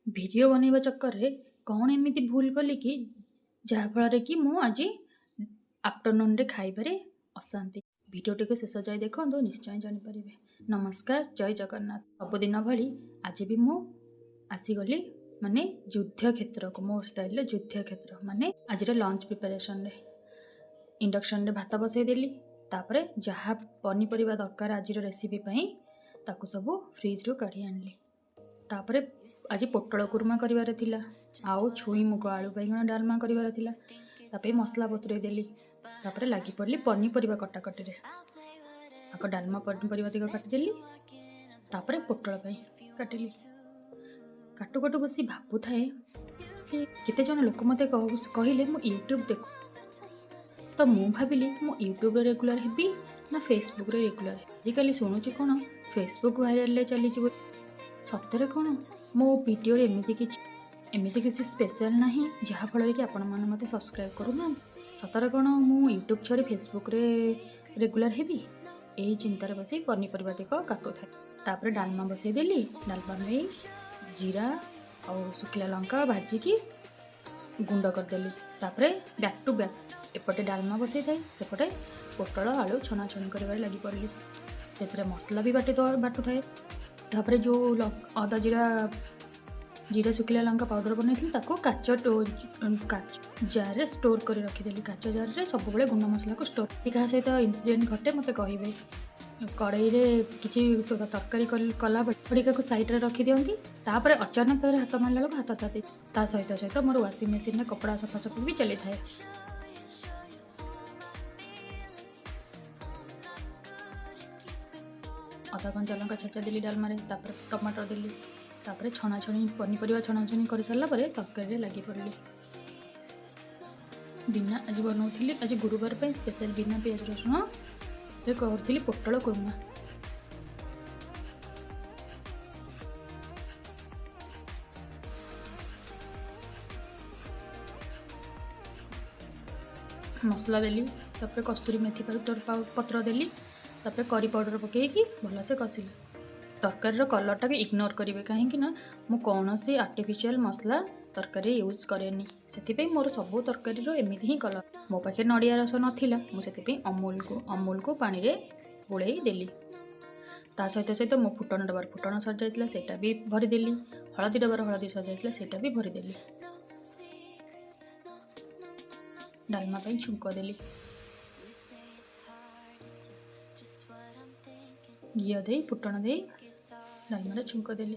Video ବନେଇବା ଚକ୍କରରେ କ'ଣ ଏମିତି ଭୁଲ କଲି କି ଯାହାଫଳରେ କି ମୁଁ ଆଜି ଆଫ୍ଟରନୁନ୍ରେ ଖାଇବାରେ ଅଶାନ୍ତି। ଭିଡ଼ିଓଟିକୁ ଶେଷ ଯାଏ ଦେଖନ୍ତୁ, ନିଶ୍ଚୟ ଜାଣିପାରିବେ। ନମସ୍କାର, ଜୟ ଜଗନ୍ନାଥ। ସବୁଦିନ ଭଳି ଆଜି ବି ମୁଁ ଆସିଗଲି ମାନେ ଯୁଦ୍ଧ କ୍ଷେତ୍ରକୁ, ମୋ ଷ୍ଟାଇଲରେ ଯୁଦ୍ଧ କ୍ଷେତ୍ର ମାନେ ଆଜିର ଲଞ୍ଚ ପ୍ରିପାରେସନରେ। ଇଣ୍ଡକ୍ସନରେ ଭାତ ବସେଇଦେଲି, ତାପରେ ଯାହା ପନିପରିବା ଦରକାର ଆଜିର ରେସିପି ପାଇଁ ତାକୁ ସବୁ ଫ୍ରିଜରୁ କାଢ଼ି ଆଣିଲି। ତାପରେ ଆଜି ପୋଟଳ କୁରୁମା କରିବାର ଥିଲା, ଆଉ ଛୁଇଁ ମୁଗ ଆଳୁ ବାଇଗଣ ଡାଲମା କରିବାର ଥିଲା, ତା ପାଇଁ ମସଲା ବତୁରେଇ ଦେଲି। ତାପରେ ଲାଗି ପଡ଼ିଲି ପନିପରିବା କଟାକଟିରେ। ଆଗ ଡାଲମା ପନିପରିବା ତିକ କାଟିଦେଲି, ତାପରେ ପୋଟଳ ପାଇଁ କାଟିଲି। କାଟୁ କାଟୁ ବସି ଭାବୁଥାଏ କି କେତେଜଣ ଲୋକ ମୋତେ କହିଲେ ମୁଁ ୟୁଟ୍ୟୁବ୍ ଦେଖୁ, ତ ମୁଁ ଭାବିଲି ମୁଁ ୟୁଟ୍ୟୁବରେ ରେଗୁଲାର ହେବି ନା ଫେସବୁକ୍ରେ ରେଗୁଲାର। ଆଜିକାଲି ଶୁଣୁଛି କ'ଣ ଫେସବୁକ୍ ଭାଇରାଲରେ ଚାଲିଯିବ। ସତରେ କ'ଣ ମୋ ଭିଡ଼ିଓରେ ଏମିତି କିଛି ସ୍ପେଶାଲ ନାହିଁ ଯାହାଫଳରେ କି ଆପଣମାନେ ମୋତେ ସବସ୍କ୍ରାଇବ୍ କରୁନାହାନ୍ତି? ସତରେ କ'ଣ ମୁଁ ୟୁଟ୍ୟୁବ୍ ଛାଡ଼ି ଫେସବୁକ୍ରେ ରେଗୁଲାର ହେବି? ଏହି ଚିନ୍ତାରେ ବସି ପନିପରିବା ତିକ କାଟୁଥାଏ। ତାପରେ ଡାଲମା ବସେଇଦେଲି। ଡାଲମା ପାଇଁ ଜିରା ଆଉ ଶୁଖିଲା ଲଙ୍କା ଭାଜିକି ଗୁଣ୍ଡ କରିଦେଲି। ତାପରେ ବ୍ୟାକ୍ ଟୁ ବ୍ୟାକ୍ ଏପଟେ ଡାଲମା ବସେଇଥାଏ, ସେପଟେ ପୋଟଳ ଆଳୁ ଛଣାଛଣି କରିବାରେ ଲାଗି ପଡ଼ିଲି। ସେଥିରେ ମସଲା ବି ବାଟୁଥାଏ। ତାପରେ ଯେଉଁ ଅଦା ଜିରା ଜିରା ଶୁଖିଲା ଲଙ୍କା ପାଉଡ଼ର ବନେଇଥିଲି ତାକୁ କାଚ କାଚ ଜାର୍ରେ ଷ୍ଟୋର୍ କରି ରଖିଦେଲି। କାଚ ଜାର୍ରେ ସବୁବେଳେ ଗୁଣ୍ଡ ମସଲାକୁ ଷ୍ଟୋର୍। କାହା ସହିତ ଇନସିଡେଣ୍ଟ ଘଟେ ମୋତେ କହିବେ। କଡ଼େଇରେ କିଛି ତରକାରୀ କଲା ଖଡ଼ିକାକୁ ସାଇଡ଼୍ରେ ରଖିଦିଅନ୍ତି, ତାପରେ ଅଚାନକ ତାରେ ହାତ ମାରିଲା ବେଳକୁ ହାତ ତାତି। ତା ସହିତ ସହିତ ମୋର ୱାସିଂ ମେସିନ୍ରେ କପଡ଼ା ସଫାସଫି ବି ଚାଲିଥାଏ। ଅଦା କଞ୍ଚା ଲଙ୍କା ଛେଚା ଦେଲି ଡାଲମାରେ, ତାପରେ ଟମାଟର ଦେଲି, ତାପରେ ଛଣାଛଣି ପନିପରିବା ଛଣାଛଣି କରିସାରିଲା ପରେ ତରକାରୀରେ ଲାଗି ପଡ଼ିଲି। ବିନା ଆଜି ବନାଉଥିଲି, ଆଜି ଗୁରୁବାର ପାଇଁ ସ୍ପେଶାଲ ବିନା ପିଆଜ ରସୁଣରେ କରୁଥିଲି ପୋଟଳ କୁର୍ମା। ମସଲା ଦେଲି, ତାପରେ କସ୍ତୁରୀ ମେଥି ପତ୍ର ଦେଲି, ତାପରେ କରି ପାଉଡ଼ର ପକାଇକି ଭଲସେ କଷିଲି। ତରକାରୀର କଲର୍ଟାକୁ ଇଗ୍ନୋର କରିବେ, କାହିଁକି ନା ମୁଁ କୌଣସି ଆର୍ଟିଫିସିଆଲ୍ ମସଲା ତରକାରୀ ୟୁଜ୍ କରେନି, ସେଥିପାଇଁ ମୋର ସବୁ ତରକାରୀର ଏମିତି ହିଁ କଲର୍। ମୋ ପାଖରେ ନଡ଼ିଆ ରସ ନଥିଲା, ମୁଁ ସେଥିପାଇଁ ଅମୁଲକୁ ପାଣିରେ ଗୋଳେଇ ଦେଲି। ତା ସହିତ ସହିତ ମୋ ଫୁଟଣ ଡବାର ଫୁଟଣ ସରିଯାଇଥିଲା, ସେଇଟା ବି ଭରିଦେଲି। ହଳଦୀ ଡବାର ହଳଦୀ ସରିଯାଇଥିଲା, ସେଇଟା ବି ଭରିଦେଲି। ଡାଲମା ପାଇଁ ଛୁଙ୍କ ଦେଲି, ଘିଅ ଦେଇ ଫୁଟଣ ଦେଇ ଡାଲମାରେ ଛୁଙ୍କ ଦେଲି।